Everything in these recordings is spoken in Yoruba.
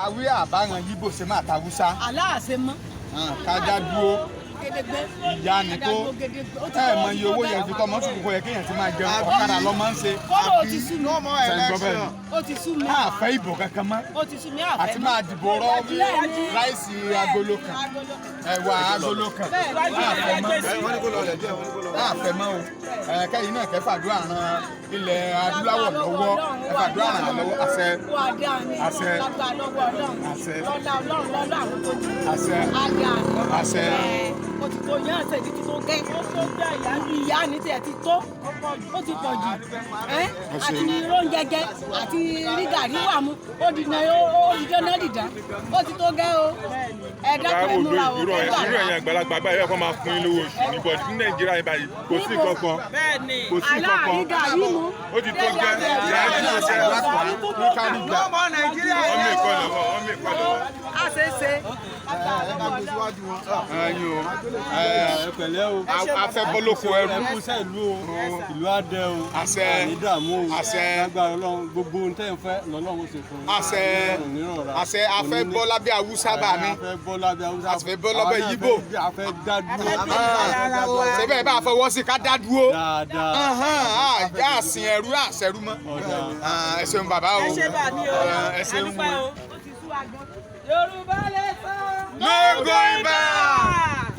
Àwí àbáran yíbò ṣe máa ta Haúsá. Aláàṣẹ mọ́. Kájá dúró. Gedegbe. Ìyá ni tó. Adágún gedegbe. Ó ti Ẹ tó, mọ ó ti iye tó owó bẹ́ẹ̀. yẹn fi tọmọ sùkúù kó yẹ kéèyàn ti máa jẹun, ọ̀kadà lọ máa ń ṣe. Kọ́lọ̀ ó ti sú mi. No more Ṣé ń gbọ́ bẹ́ẹ̀ election. ni? Ó ti sú mi. A fẹ́ ìbò kankan mọ́. Ó ti sú mi, àfẹ́ Àti mọ́. máa dìbò rọ́ Bẹ́ẹ̀ni. ráìsì agolo kan, ẹ̀wà agolo kan. A fẹ́ mọ́. Wọ́n ní kó lọ lẹ̀ díẹ̀, wọ́n ní kó lọ. A fẹ́ mọ́ o. Ẹ, kẹ́yìn náà kẹ́ fàdúrà ran ilẹ̀ adúláwọ̀ lọ́wọ́. Ẹ fàdúrà ràn án lọ́wọ́. Àṣẹ. Wà á dáa ní. Àṣẹ. Lágbára lọ́wọ́ Ọlọ́run. Àṣẹ. Lọ́lá Ọlọ́run, lọ́lá àwọn tó jù. Àṣẹ. Á dáa ní. Àṣẹ. Ẹ, ó ti tó yán àṣẹ ìdí ti tó gẹ́. Ìyá ni tiẹ̀ ti tó. Ó ti pọ̀ jù. Ẹ́, àti oúnjẹ jẹ àti rí gàrí wà mú. Ó di náà, ó di dáná dìdán. Ó ti tó gẹ́ o. Ẹ dákun, ẹ Báwo múra o. ló irú Ẹ gbà irú wá. ẹ̀yin àgbàlagbà báyìí ẹ̀kọ́ máa fún yín lówó oṣù ní bọ́ọ̀dù ní Nàìjíríà yìí báyìí, kò sí kankan, kò sí Aláàrí kankan. gàrí mu. Ó ti tó gẹ́, ìyá ẹ̀ ti tó gẹ́. Ní kárí gbà. No more Nigeria Wọ́n mú election. ìkọ́ lọ́wọ́, wọ́n mú ìkọ́ lọ́wọ́. A ṣe é ṣe. Ẹ bá gbé síwájú wọn. Ẹyin o. Ẹ pẹ̀lẹ́ o. A fẹ́ bọ́ lóko ẹrú. Ẹ kú iṣẹ́ ìlú o. Ìlú á dẹ o. Àṣẹ. Àní dààmú o. Àṣẹ. Lágbára Ọlọ́run, gbogbo ohun tẹ́ ń fẹ́ lọ́lọ́run ó ṣe fún yín. Àṣẹ. Ọlọ́run nírọ̀rà. Àṣẹ. A fẹ́ bọ́ lábẹ́ Haúsá bá mi. A fẹ́ bọ́ lábẹ́ Haúsá. A sì fẹ́ bọ́ lábẹ́ Àwa náà Yíbò. A fẹ́ dá dúró. Ṣé bẹ́ẹ̀ bá a fọwọ́ sí ká dá dúró? Dáadáa. Á sin ẹrú àṣẹrú mọ́. Ọ̀dà. Ah, ẹ ṣeun bàbá o. Ẹ ṣé bà mí o. Ẹ ṣeun. A dúpẹ́ o. Yorùbá lè sọ. No going back.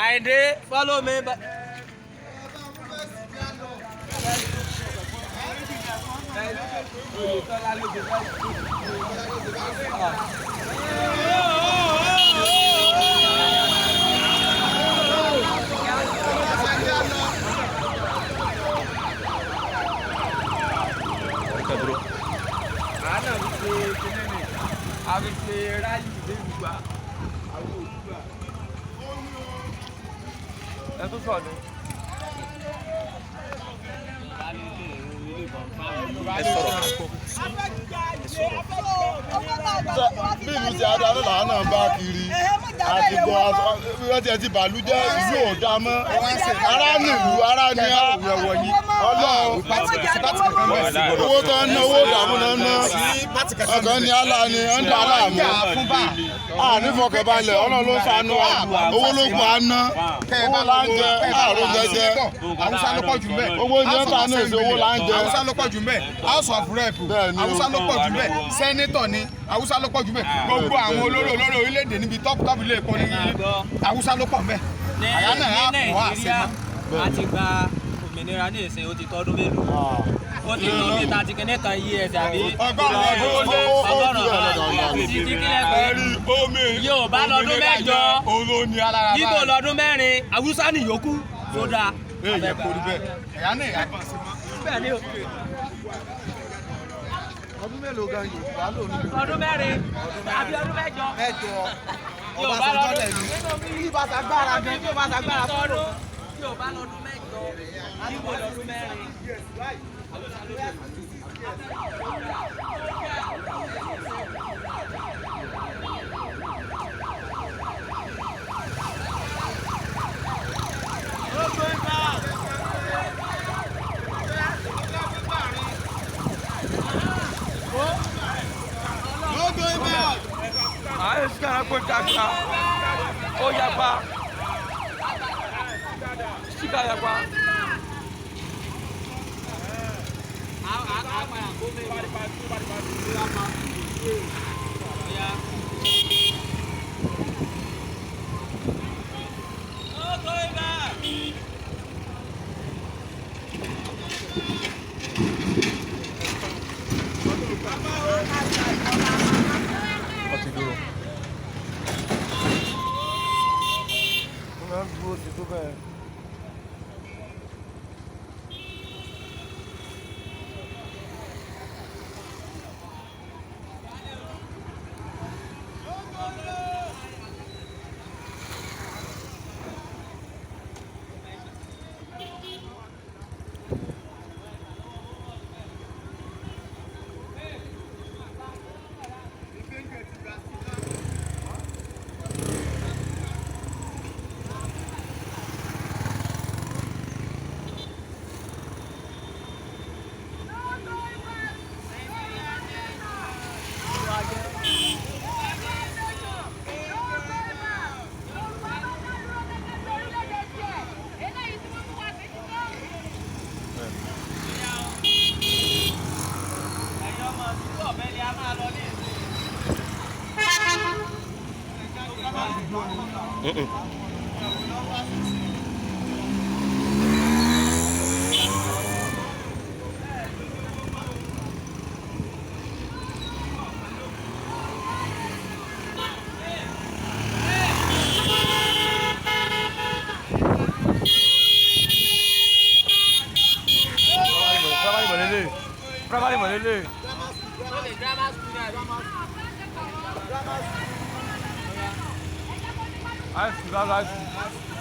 Àyìndé, follow me. Àánà fi ṣe kinní ni, a fi ṣe rálì lẹ́gbùgbà àwọn òdùgbà. Ẹ tún sọ ni. Bí ìlú ti adarí làwọn náà bá kiri àti gbọ́ aṣọ bí wọ́n ti ẹ̀ ti bàlú jẹ́, ìlú ò dá mọ́, ara nílùú ara ní á ọlọ́run. Owó tó ń ná, owó ìdààmú náà ń ná, ọkàn ní àlà ni ń dà láàmú, àní fọkànbalẹ̀. Ọlọ́run ló ń ṣàánú wa. Owó ló kù á ná, owó là ń jẹ, àrùn jẹjẹ. Haúsá ló pọ̀ jù mbẹ̀. Owó oúnjẹ ń ta ní èso, owó là ń jẹ. Haúsá ló pọ̀ jù mbẹ̀. House of Rep. Bẹ́ẹ̀ni o. Haúsá ló pọ̀ jù mbẹ̀. Senator ni Haúsá ló pọ̀ jù mbẹ̀. Gbogbo àwọn olórí olórí orílẹ̀-èdè níbi top top ilé epo ní Haúsá ló pọ̀ mbẹ̀. Ní Àyà náà á ní kọ́ àṣẹ Nàìjíríà mọ́. a ti gba òmìnira ní ìsìn, ó ti tọ́dún mélòó? Ó ti tó bí thirty kìíní kan years àbí Ọgọ́rùn-ún ọdún ó lé. ọgọ́rùn-ún títí kílẹ̀ pé Ẹ̀rí omi. Yorùbá lọ́dún 8. Oró ni alára Yíbò lọ́dún 4, Haúsá nìyókù sódà. Èyí kò rí bẹ́ẹ̀. Ẹ̀yà náà yà kàn sí mọ́. Bẹ́ẹ̀ ni o. Ọdún mélòó gan Yorùbá lò ní? Ọdún 4 àbí ọdún 8. 8. Yorùbá Ọbásanjọ́ lọ́dún lẹ̀ ní bí bàtà gbára gan, bí bàtà gbára fún ọdún. Yorùbá lọ́dún 8, Yíbò lọ́dún 4. No going back. Àyè sikara kó dàgbà ó yapa sika yapa. Wọ́n máa ń dúró sí tó bẹ́ẹ̀. High school, that's high school.